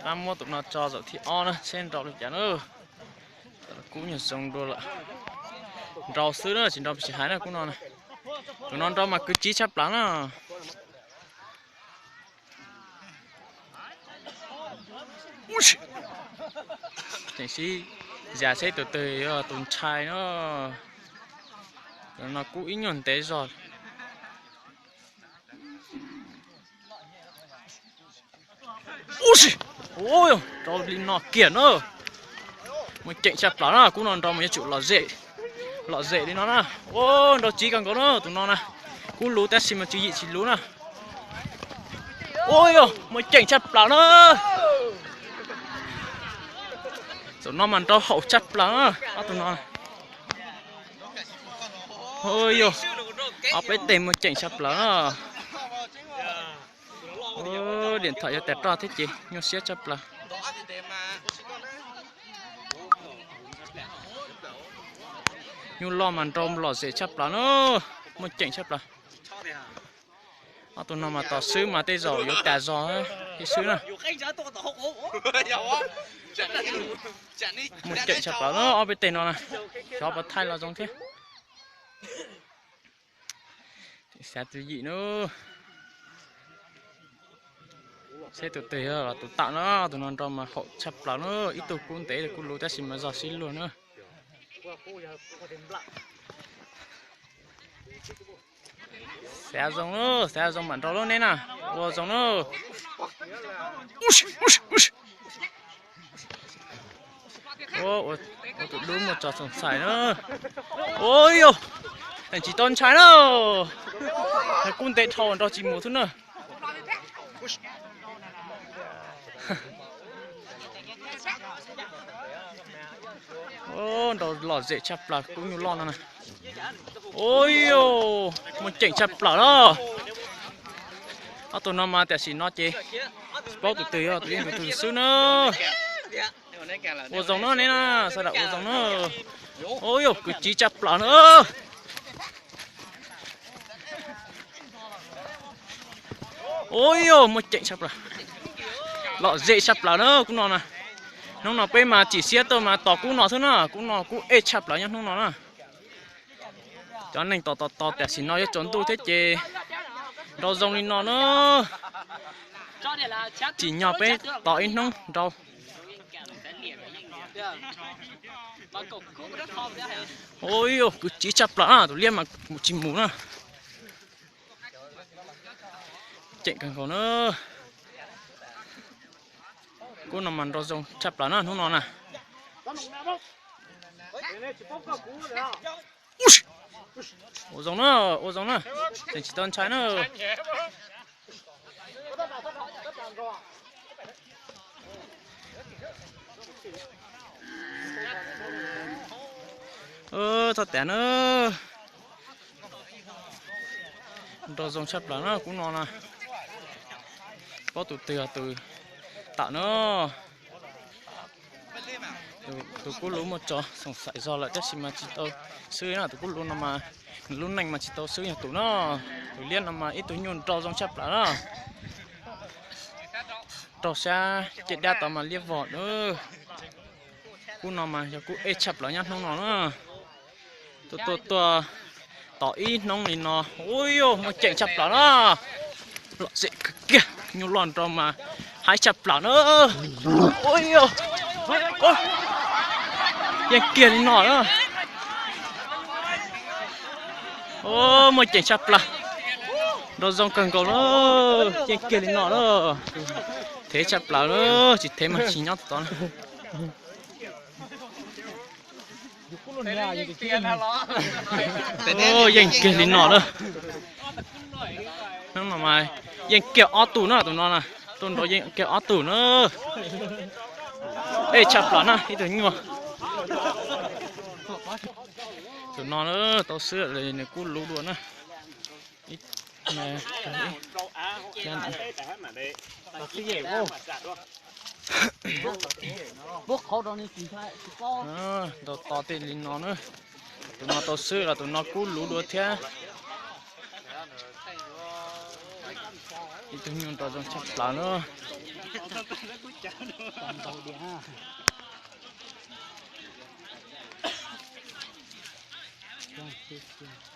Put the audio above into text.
Tab muab tus no tso zaum thib ob na seb nrau li cas na. Kub nyuag zoo dua lawm. Nrau xwb na tsis nrau tsis hais na kub no na. Tus no nrau mas kwv tsiv tshaj plaws na. Tseem sib zam seb tus twg yog tus ntshai na. Tus no kub ib nyuag ntev zog. Rau li no kiag na. Muaj ceem tshaj plaws na, kub no nrau mas yuav tsum lom zem li no na. Ua nrau tsiv kawg nkaus na tus no na. Kub luv tab sis mas tswv yim tsis luv na. Ua yog muaj ceem tshaj plaws na. Tus no mas nrau haum tshaj plaws na ob tug no. Ua yog ob peb teg muaj ceem tshaj plaws na. Diam thaum yog tas roj thiab ces nyuaj siab tshaj plaws. Nyuj loj mas nrau lom zem tshaj plaws na, muaj ceem tshaj plaws. Ob tug no mas tos swb mas tej zaum yuav tas zog thiab swb na. Muaj ceem tshaj plaws na ob peb teg no na. Xyov puas thaij los zoo thiab. Xav tswv yim na. Seb tus twg yog los tus tam na, tus no nrau mas haum tshaj plaws na, ib tug kub ntev kub luv tab sis mas zog sib luag na. Xav zoo na, xav zoo mam nrau lub neb na, ua zoo na. Ua tus dub muaj tso xoom xais na. Ua yog, teem tsis tau ntshai na. Kub ntev dhau nrau tsis mus xwb na. Nrau lom zem tshaj plaws kub nyuj loj no na. Ua yog, muaj ceem tshaj plaws na. Ob tug no mas tam sim no ces tsis paub tus twg yog tus yeej tus twg xwb na. Ua zoo na neb na, sawv daws ua zoo na. Ua yog kwv tsiv tshaj plaws na. Ua yog muaj ceem tshaj plaws. Lom zem tshaj plaws na kub no na. Hnub no peb mas tsim siab tuaj mas tos kub no xwb na, kub no kub ej tshaj plaws nyob hnub no na. Cov neeg tos tos tos tam sim no yuav tsaus ntuj thiab ces nrau zoo li no na. Tsim nyog peb tos ib hnub nrau. Ua yog kwv tsiv tshaj plaws na, tus liab mas mus tsis mus na. Ceem kawg nkaus na. Kub no mas nrau zoo tshaj plaws na hnub no na. Ua zoo na, ua zoo na, tseem tsis tau ntshai na. Txhob tas na. Nrau zoo tshaj plaws na kub no na. Paub tus twg yog tus tam na. Tus kub luv muaj tso xoom xaim zog lawm tab sis mas tsis tau xwb na, tus kub luv no mas nws lub neej mas tsis tau xwb yog tus na. Tus liab no mas ib tug nyuj nrau zoo tshaj plaws na. Raug sab caj dab tod mas liab vog na. Kub no mas yog kub ej tshaj plaws nyob hnub no na. Tuaj tuaj tuaj tos ib hnub li no, ua yog muaj ceem tshaj plaws na. Lom zem kawg kiag, nyuj loj nrau mas haib tshaj plaws na. Ua yog yeej kiag li no na. Muaj ceem tshaj plaws. Nrau zoo kawg nkaus na. Yeej kiag li no na. Thev tshaj plaws na, tsis thev mas tsis nyob tod na. Yeej kiag li no na. Hnub no mas yeej kiag ob tug na tus no na. Tuaj nrau yeej kiag ob tug na. Ej tshaj plaws na ib tug nyuaj. Tus no tau xwb nws kub luv dua na. Nrau to tej li no na. Tus no tau xwb los tus no kub luv dua thiab. Ib tug nyuj nrau zoo tshaj plaws na. Ntau diam. Ib pliag.